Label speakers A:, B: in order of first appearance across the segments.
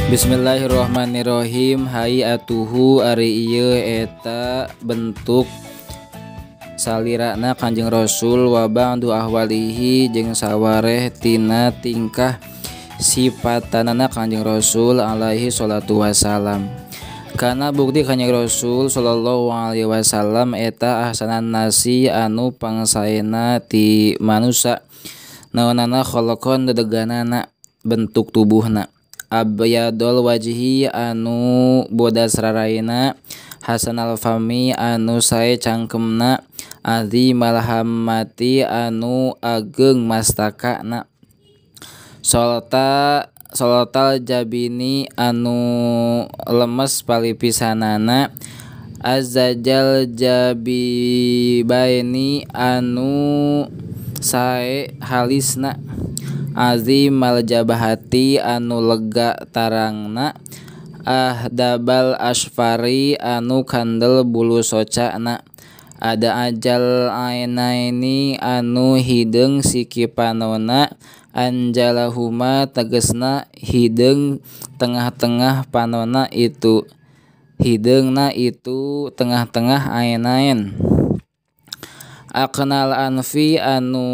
A: Bismillahirrahmanirrahim. Hayatuhu ari ieu eta bentuk salirana Kanjeng Rasul wa ba'du ahwalihi jeung sawareh tina tingkah sipatanana Kanjeng Rasul alaihi salatu wasalam. Kana bukti Kanjeng Rasul sallallahu alaihi wasallam eta ahsanan nasi anu pangsaena ti manusa naonana kholqon dedeganana bentuk tubuhna abyadul wajhi anu bodas raraina hasanal fami anu sae cangkemna azimal hammati anu ageng mastakana solotal jabini anu lemes palipisanana azajal jabibaini anu sae halisna azimal jabahati anu lega tarangna ahdabal asfari anu kandel bulu socana ada ajal ainaini anu hideung siki panona anjalahuma tegesna hideung tengah-tengah panona itu hideungna itu tengah-tengah ainain aknal anfi anu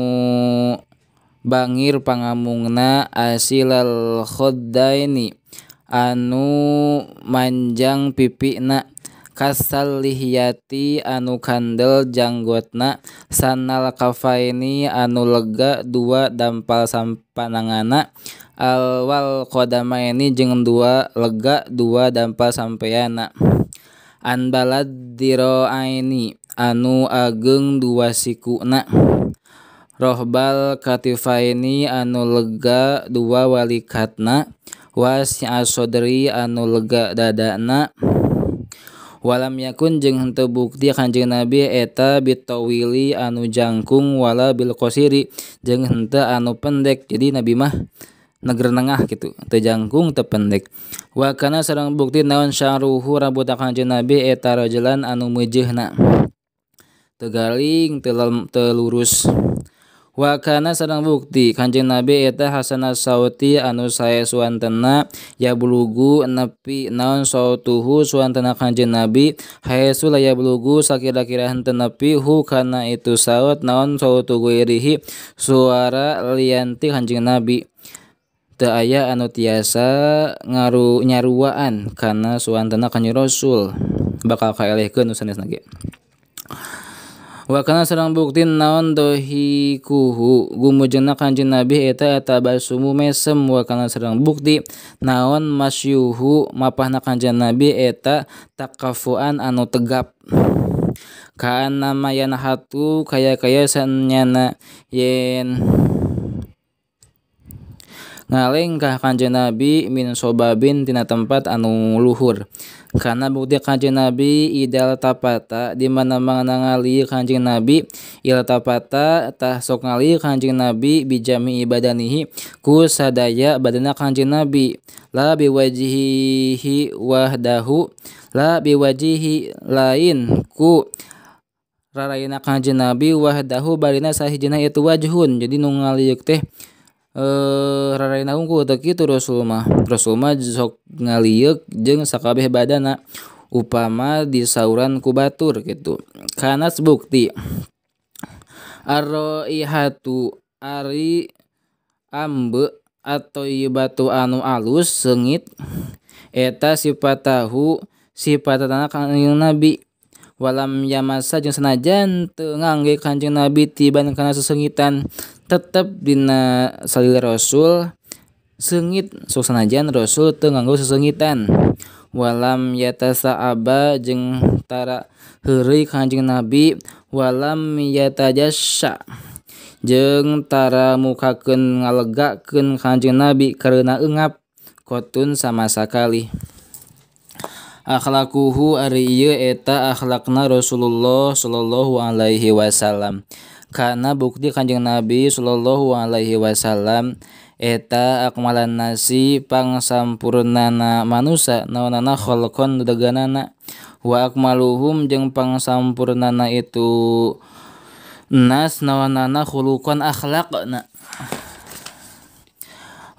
A: bangir pangamungna asilal khaddaini anu manjang pipina kasal lihiyati anu kandel janggotna sanal kafaini anu lega dua dampal sampanangana alwal qadamaini jeung dua lega dua dampal sampeana anbalad diroaini anu ageng dua sikuna rohbal katifaini anu lega dua walikatna wasi'a sodri anu lega dadana walam yakun jeung henteu bukti Kanjeng Nabi eta bitawili anu jangkung wala bil qasiri jeung henteu anu pendek. Jadi Nabi mah neger nengah gitu, teu jangkung teu pendek. Wa kana sareng bukti naon sya'ruhu rambut Kanjeng Nabi eta rajulan anu meujeuhna teu garing teu lurus. Wa kana sareng bukti Kanjeng Nabi eta hasana sauti anu sae suantena ya bulugu nepi naon sautuhu suantena Kanjeng Nabi haesu la ya bulugu sakira-kira henteu nepi hu kana itu saut naon sautu guirihi suara lianti Kanjeng Nabi teu aya anu tiasa ngaru nyaruaan kana suantena Kanjeng Rasul bakal kaelehkeun nu sanesna ge. Wa kana sareng bukti naon dohikuhu gumujengna Kanjeng Nabi eta tabasumu mesem. Wa kana sareng bukti naon masyuhu mapahna Kanjeng Nabi eta takafuan anu tegap kana mayanhatu kaya-kaya sanyana yen ngalengkah Kanjeng Nabi min sobabin tina tempat anu luhur. Karena bukti Kanjeng Nabi idal tapata di mana-mana ngali Kanjeng Nabi il tapata tah sok ngali Kanjeng Nabi bijami ibadanihi ku sadaya badana Kanjeng Nabi la biwajihi wahdahu la biwajihi lain ku rarayna Kanjeng Nabi wahdahu barina sahijina itu wajhun. Jadi nu ngaliuk teh raraina unggul teu kitu Rasul mah. Rasul mah sok ngalieuk jeung sakabeh badana upama disauran ku batur kitu. Kana bukti arroihatu ari ambe at-thayyibatu anu alus seungit eta sifatahu sifatana Kanjeng Nabi walam yamasa jeung sanajan teu ngangge Kanjeng Nabi tiban kana sesengitan tetep dina salila Rasul seungit sok sanajan Rasul teu nganggo sesengitan walam yatasaaba jeung tara heureuy Kanjeng Nabi walam yatajassa jeung tara mukakeun ngalegakeun Kanjeng Nabi karena eungap kotun sama sakali. Akhlaquhu ari ieu eta akhlakna Rasulullah sallallahu alaihi wasallam. Kana bukti Kanjeng Nabi sallallahu alaihi wasallam eta akmalan nasi pangsampurnana manusa naonana kholqon deganana wa akmaluhum jeung pangsampurnana itu nas naonana khuluqan akhlaqna.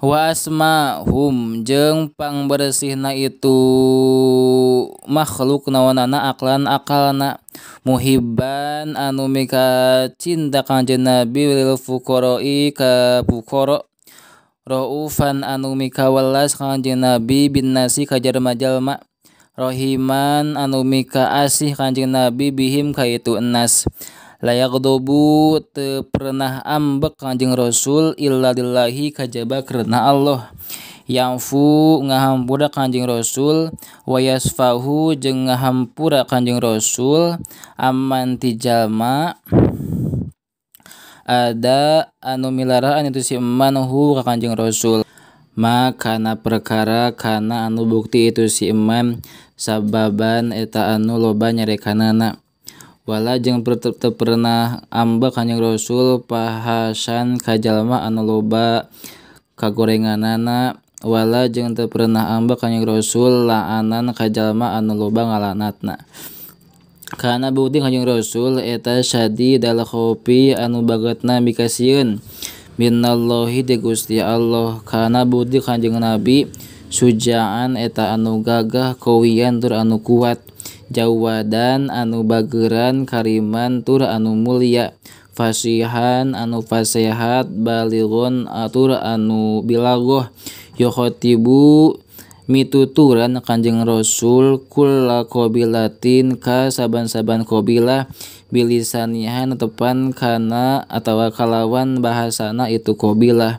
A: Wa asmahum jeung pangbersihna itu makhluk naonana aklan akalna muhibban anu mika cinta Kangjeng Nabi lil fuqara'i ka fuqara raufan anu mika welas Kangjeng Nabi bin nasi ka jalma-jalma rahiman anu mika asih Kangjeng Nabi bihim ka itu enas layaqdobu teu pernah ambek Kangjeng Rasul illa lillahi kajaba karena Allah ya'fu ngahampura Kangjeng Rasul wa yasfahu jeung ngahampura Kangjeng Rasul amman ti jalma ada anu milaraan itu si eman hu ka Kangjeng Rasul ma kana perkara kana anu bukti itu si eman sababan eta anu loba nyarekanana wala jeung teu pernah ambek Kangjeng Rasul pahasan ka jalma anu loba kagorenganana wala jeung teu pernah ambek Kangjeng Rasul la'anan ka jalma anu loba ngalanatna kana bukti Kangjeng Rasul eta syadidal khaufi anu bagetna mikasieun minallahi di Gusti Allah kana bukti Kangjeng Nabi sujaan eta anu gagah kawiyan tur anu kuat jawadan anu bageran kariman tur anu mulia fasihan anu fasehat balighon atur anu bilagoh yukhatibu mituturan Kangjeng Rasul kulla qabilatin ka saban-saban qabilah bilisaniha netepan kana atawa kalawan bahasana itu qabilah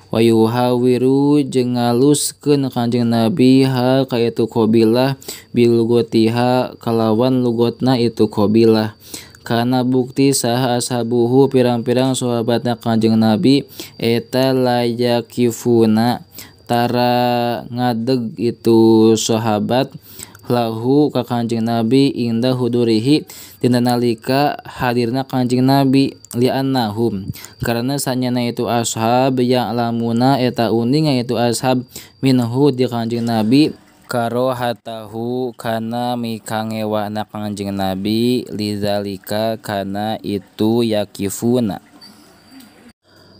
A: wa yuhawiru jeung ngaluskeun Kangjeng Nabi ha ka itu qabilah bilugotiha kalawan lugotna itu qabilah kana bukti saha ashabuhu pirang-pirang sahabatna Kangjeng Nabi eta layakifuna tara ngadeg itu sahabat lahu ka Kangjeng Nabi inda hudurihi dina nalika hadirna Kangjeng Nabi li'annahum karena sanyana itu ashab ya'lamuna eta uninga itu ashab minhu di Kangjeng Nabi karohatahu kana mikangewana Kangjeng Nabi lidzalika kana itu yakifuna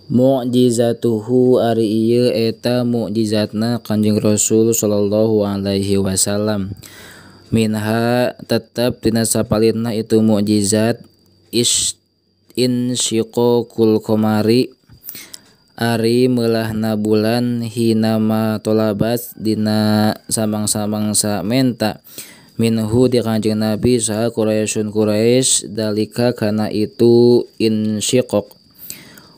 A: mukjizatuhu ari ieu eta mukjizatna Kangjeng Rasul sallallahu alaihi wasallam minha tetep dina sapalihna itu mukjizat insyiqaqul qamari ari meulahna bulan hinama tolabat dina samang-samangsa menta minhu di Kangjeng Nabi saha Quraisyun Quraisy dalika kana itu insyiqaq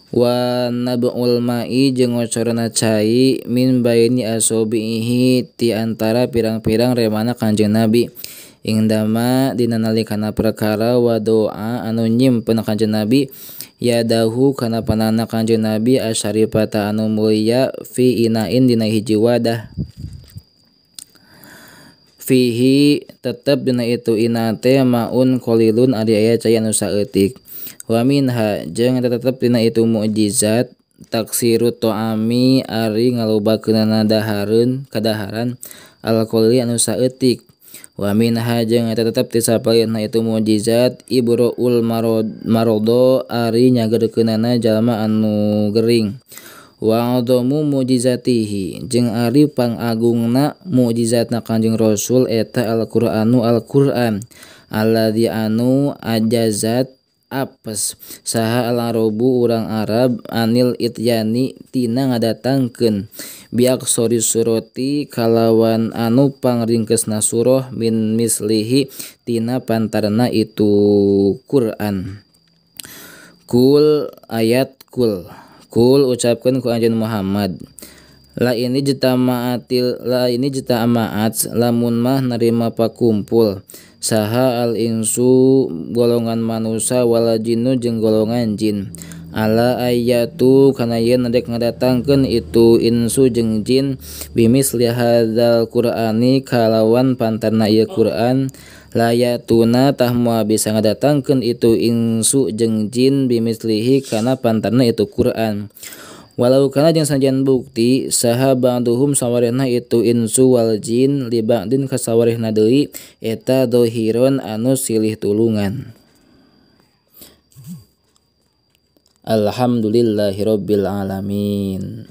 A: wa nab'ul ma'i jeung ngocorna cai min baini asobihi ti antara pirang-pirang remana Kangjeng Nabi ingdama dina nalikana perkara wa doa anu nyimpen Kangjeng Nabi yadahu kana panana Kangjeng Nabi asyarifata anu mulia fi inain dina hiji wadah fihi tetep dina itu ina teh maun qalilun ari aya cai anu saeutik wa minha jeung eta tetep dina itu mukjizat taksiru ta'ami ari ngalobakeunana dahareun kadaharan alqalili anu saeutik wa minha jeung eta tetep ti sapalihna itu mukjizat ibraul marodo ari nyagerkeunana jalma anu gering wa adamu mukjizatihi jeung ari pangagungna mukjizatna Kangjeng Rasul eta Al-Qur'anu Al-Qur'an alladzi anu ajazat apes saha al-arabu urang Arab anil ityani tina ngadatangkeun biaksori surati kalawan anu pangringkesna surah min mislihi tina pantarna itu Quran. Kul ayat kul kul ucapkeun ku anjeun Muhammad la ini jitama'atil la ini jitama'at lamun mah nerima pakumpul saha al insu golongan manusia wal jinnu jeung golongan jin ala ayatu kana yen rek ngadatangkeun itu insu jeung jin bimisli hadzal qur'ani kalawan pantarna ieu Qur'an layatuna tah moal bisa ngadatangkeun itu insu jeung jin bimislihi kana pantarna itu Qur'an walau kana jeung sanajan bukti saha ba'duhum sawarehna itu insu wal jin li ba'din ka sawarehna deui eta dohiron anu silih tulungan. Alhamdulillahirabbil alamin.